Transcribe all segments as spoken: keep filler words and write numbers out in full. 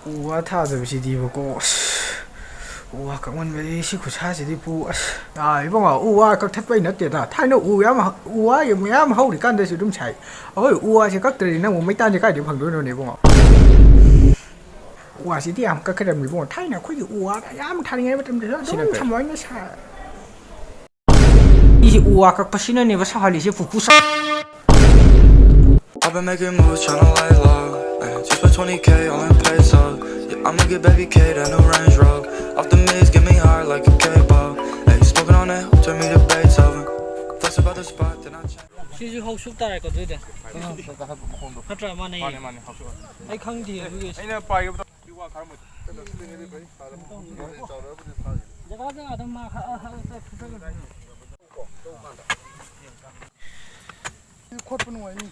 ꯎ ꯋꯥ ꯊꯥꯗꯕꯁꯤꯗꯤꯕꯀꯣ, ꯑꯁ, ꯎ ꯋꯥ ꯀꯛꯃꯟꯕꯗꯤ ꯁꯤ ꯈꯨꯠꯁꯥꯁꯤꯗꯤ ꯄꯨ, ꯑꯁ, ꯑꯥ, ꯏꯕꯨꯡꯉꯣ, ꯎ ꯋꯥ ꯀꯛꯊꯠꯄꯩ ꯅꯠꯇꯦꯗ꯫ ꯊꯥꯏꯅ ꯎ ꯌꯥꯝ ꯍ-, ꯎ ꯋꯥ ꯃꯌꯥꯝ ꯍꯧꯔꯤꯀꯥꯟꯗꯁꯨ ꯑꯗꯨꯝ ꯁꯥꯏ꯫ ꯑꯩꯈꯣꯏ ꯎ ꯋꯥꯁꯦ ꯀꯛꯇ꯭ꯔꯗꯤ ꯅꯪꯕꯨ ꯃꯩꯇꯥꯟꯁꯦ ꯀꯥꯏꯗꯩ ꯐꯪꯗꯣꯏꯅꯣꯅꯦ ꯏꯕꯨꯡꯉꯣ? ꯎ ꯋꯥꯁꯤꯗꯤ ꯌꯥꯝ ꯀꯛꯀꯗꯕꯅꯤ ꯏꯕꯨꯡꯉꯣ꯫ ꯊꯥꯏꯅ ꯑꯩꯈꯣꯏꯒꯤ ꯎ ꯋꯥ ꯌꯥꯝ ꯊꯥꯔꯤꯉꯩ ꯃꯇꯝꯗꯁꯨ ꯑꯗꯨꯝ ꯁꯤꯅ ꯀꯩ? ꯁꯨꯃꯥꯏꯅ ꯁꯥ-, ꯁꯤꯁꯦ ꯎ ꯋꯥ ꯀꯛꯄꯁꯤꯅꯅꯦꯕ ꯁꯥꯍꯜꯂꯤꯁꯦ, ꯄꯨꯄꯨ ꯁꯥ-, I've been making moves, tryna lay low. Ayy, just put twenty K all in pesos. Yeah, I'ma get baby K that new Range Rover. Off the meds, get me high like a K-pop. Ayy, smoking on that, turn me to Beethoven. Flex about the spot, then I change. ꯁꯤꯁꯨ ꯍꯧꯁꯨꯛ ꯇꯥꯔꯦꯀꯣ ꯑꯗꯨꯏꯗꯤ꯫ ꯅꯠꯇ꯭ꯔꯥ? ꯃꯥꯟꯅꯩꯌꯦ꯫ ꯃꯥꯅꯦ, ꯃꯥꯅꯦ, ꯍꯧꯁꯨꯛ꯫ ꯑꯩ ꯈꯪꯗꯦ ꯑꯗꯨꯒꯤ꯫ ꯑꯩꯅ ꯄꯥꯏꯒꯗꯕ ꯖꯒꯥ ꯖꯒꯥꯗ ꯃꯥ ꯈꯔ ꯈꯔ ꯈꯔ ꯈꯔ ꯈꯔ ꯈꯣꯠꯄ ꯅꯨꯡꯉꯥꯏꯅꯤ꯫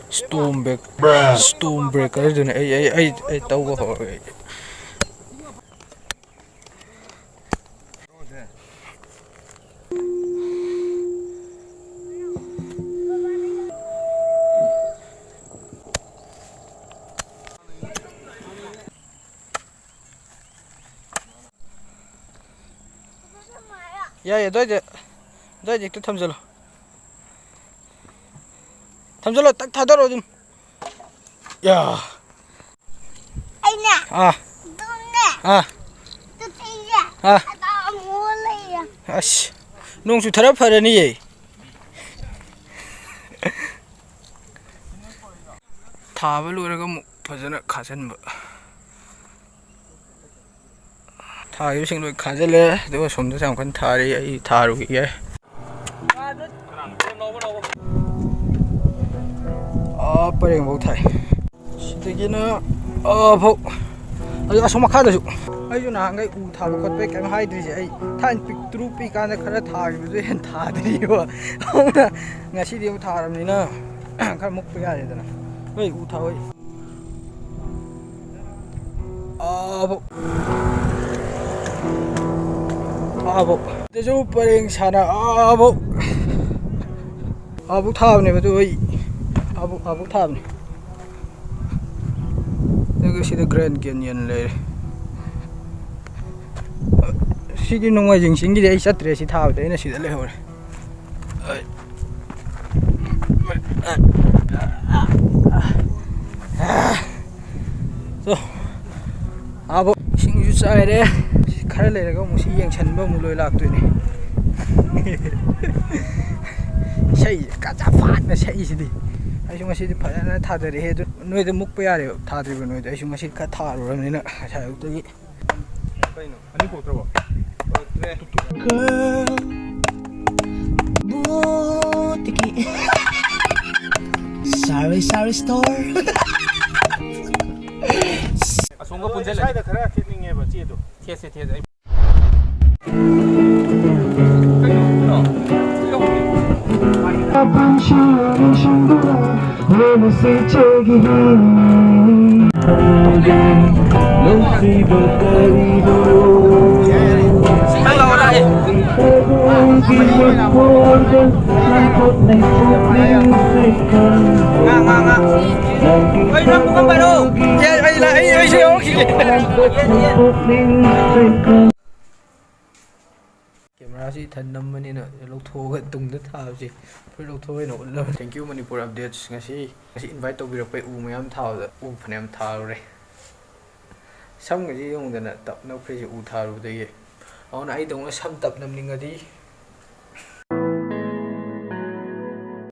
Storm break-, Storm Breaker ꯗꯨꯅꯦ꯫ ꯑꯩ, ꯑꯩ, ꯑꯩ, ꯑꯩ ꯇꯧꯕ ꯍꯧꯔꯒꯦ ꯑꯩ꯫ ꯌꯥꯏꯌꯦ, ꯑꯗꯨꯋꯥꯏꯗ, ꯑꯗꯨꯋꯥꯏꯗ ꯍꯦꯛꯇ ꯊꯝꯖꯜꯂꯣ꯫ ꯊꯝꯖꯜꯂꯣ, ꯇꯛ ꯊꯥꯗꯔꯣ ꯑꯗꯨꯝ꯫ ꯌꯥ꯫ ꯑꯩꯅ ꯑꯥ꯫ ꯑꯗꯨꯝꯅꯦ꯫ ꯑꯥ꯫ ꯇꯨꯄꯤꯁꯦ ꯑꯥ꯫ ꯑꯗꯨꯝ ꯃꯨꯛꯑ ꯂꯩꯌꯦ꯫ ꯑꯁ, ꯅꯣꯡ ꯆꯨꯊꯔ ꯐꯔꯅꯤꯌꯦ꯫ ꯊꯥꯕ ꯂꯣꯏꯔꯒ ꯑꯃꯨꯛ ꯐꯖꯅ ꯈꯥꯖꯤꯟꯕ꯫ ꯊꯥꯈꯤꯕꯁꯤꯡ ꯂꯣꯏ ꯈꯥꯖꯤꯜꯂꯦ, ꯑꯗꯨꯒ ꯁꯣꯝꯗꯁꯨ ꯌꯥꯝ ꯀꯟꯅ ꯊꯥꯔꯤ꯫ ꯑꯩ ꯊꯥꯔꯨꯈꯤꯒꯦ꯫ ꯑꯥ, ꯄꯔꯦꯡꯐꯧ ꯊꯥꯏ꯫ ꯁꯤꯗꯒꯤꯅ ꯑꯥꯐꯧ꯫ ꯑꯗꯨ ꯑꯁꯣꯝ ꯃꯈꯥꯗꯁꯨ꯫ ꯑꯩꯁꯨ ꯅꯍꯥꯟꯈꯩ ꯎ ꯊꯥꯕ ꯈꯣꯠꯄꯩ ꯀꯩꯝ ꯍꯥꯏꯗ꯭ꯔꯤꯁꯦ, ꯑꯩ ꯊꯥꯏꯅ ꯄꯤꯛꯇ꯭ꯔꯨ ꯄꯤꯛꯀꯥꯟꯗ ꯈꯔ ꯊꯥꯈꯤꯕꯗꯨ ꯍꯦꯟꯅ ꯊꯥꯗ꯭ꯔꯤꯕ꯫ ꯑꯗꯨꯅ ꯉꯁꯤꯗꯤ ꯑꯃꯨꯛ ꯊꯥꯔꯕꯅꯤꯅ ꯈꯔ ꯃꯨꯛꯄ ꯌꯥꯔꯦꯗꯅ꯫ ꯍꯣꯏ, ꯎ ꯊꯥꯍꯣꯏ꯫ ꯑꯥꯕꯧ꯫ ꯑꯥꯕꯧ꯫ ꯁꯤꯗꯁꯨ ꯄꯔꯦꯡ ꯁꯥꯅ ꯑꯥꯕꯧ꯫ ꯑꯥꯕꯧ ꯊꯥꯕꯅꯦꯕ ꯑꯗꯨ ꯑꯩ꯫ ꯑꯥꯕꯧ, ꯑꯥꯕꯧ ꯊꯥꯕꯅꯦ꯫ ꯑꯗꯨꯒ ꯁꯤꯗ Grand Canyon ꯂꯩꯔꯦ꯫ ꯁꯤꯗꯤ ꯅꯣꯡꯃꯥꯏꯖꯤꯡ ꯆꯤꯡꯒꯤꯗꯤ ꯑꯩ ꯆꯠꯇ꯭ꯔꯦ, ꯁꯤ ꯊꯥꯕꯗꯤ ꯑꯩꯅ ꯁꯤꯗ ꯂꯩꯍꯧꯔꯦ꯫ So, ꯑꯥꯕꯣ, ꯏꯁꯤꯡꯁꯨ ꯆꯥꯏꯔꯦ꯫ ꯈꯔ ꯂꯩꯔꯒ ꯑꯃꯨꯛ ꯁꯤ ꯌꯦꯡꯁꯟꯕ ꯑꯃꯨꯛ ꯂꯣꯏ ꯂꯥꯛꯇꯣꯏꯅꯦ꯫ ꯏꯁꯩ ꯀꯆꯥ ꯐꯥꯠꯅ ꯁꯛꯏꯁꯤꯗꯤ꯫ ꯑꯩꯁꯨ ꯉꯁꯤꯗꯤ ꯐꯖꯅ ꯊꯥꯗꯔꯛꯑꯦ꯫ ꯑꯗꯨ ꯅꯣꯏꯗ ꯃꯨꯛꯄ ꯌꯥꯔꯦꯕ, ꯊꯥꯗ꯭ꯔꯤꯕ ꯅꯣꯏꯗ꯫ ꯑꯩꯁꯨ ꯉꯁꯤ ꯈꯔ ꯊꯥꯔꯨꯔꯕꯅꯤꯅ ꯉꯁꯥꯏ ꯑꯌꯨꯛꯇꯒꯤ꯫ ꯀꯩꯅꯣ? ꯑꯅꯤ ꯀꯣꯛꯇ꯭ꯔꯕꯣ? ꯀꯣꯛꯇ꯭ꯔꯦ꯫ Sorry, sorry, store. ꯑꯁꯣꯝꯒ ꯄꯨꯟꯁꯤꯜꯂꯗꯤ꯫ ꯁ꯭ꯋꯥꯏꯗ ꯈꯔ ꯊꯦꯠꯅꯤꯡꯉꯦꯕ ꯆꯦꯗꯣ꯫ ꯊꯦꯠꯁꯦ, ꯊꯦꯠꯁꯦ꯫ ꯑꯩ ꯀꯩꯅꯣ? ꯀꯩꯅꯣ? ꯉꯥ, ꯉꯥ, ꯉꯥ꯫ ꯑꯩ ꯅꯪ ꯄꯨꯡ ꯑꯃ ꯄꯥꯏꯔꯣ꯫ ꯑꯩ, ꯑꯩ, ꯑꯩ, ꯑꯩꯁꯨ ꯌꯥꯎꯔꯛꯈꯤꯒꯦ꯫ ꯀꯦꯃꯦꯔꯥꯁꯤ ꯏꯊꯟ ꯅꯝꯕꯅꯤꯅ ꯂꯧꯊꯣꯛꯑꯒ ꯇꯨꯡꯗ ꯊꯥꯕꯁꯤ꯫ ꯐꯨꯔꯤꯠ ꯂꯧꯊꯣꯛꯑꯒ ꯑꯣꯏꯅ ꯎꯠꯂꯕꯅꯤ꯫ Thank you Manipur Updates꯫ ꯉꯁꯤ, ꯉꯁꯤ invite ꯇꯧꯕꯤꯔꯛꯄꯩ ꯎ ꯃꯌꯥꯝ ꯊꯥꯕꯗ ꯎ ꯐꯅꯌꯥꯝ ꯊꯥꯔꯨꯔꯦ꯫ ꯁꯝꯒꯁꯤ ꯌꯦꯡꯉꯨꯗꯅ ꯇꯞ ꯅꯞꯈ꯭ꯔꯤꯁꯦ ꯎ ꯊꯥꯔꯨꯕꯗꯒꯤ꯫ ꯑꯗꯨꯅ ꯑꯩꯗꯧꯅ ꯁꯝ ꯇꯞ ꯅꯞꯅꯤꯡꯉꯗꯤ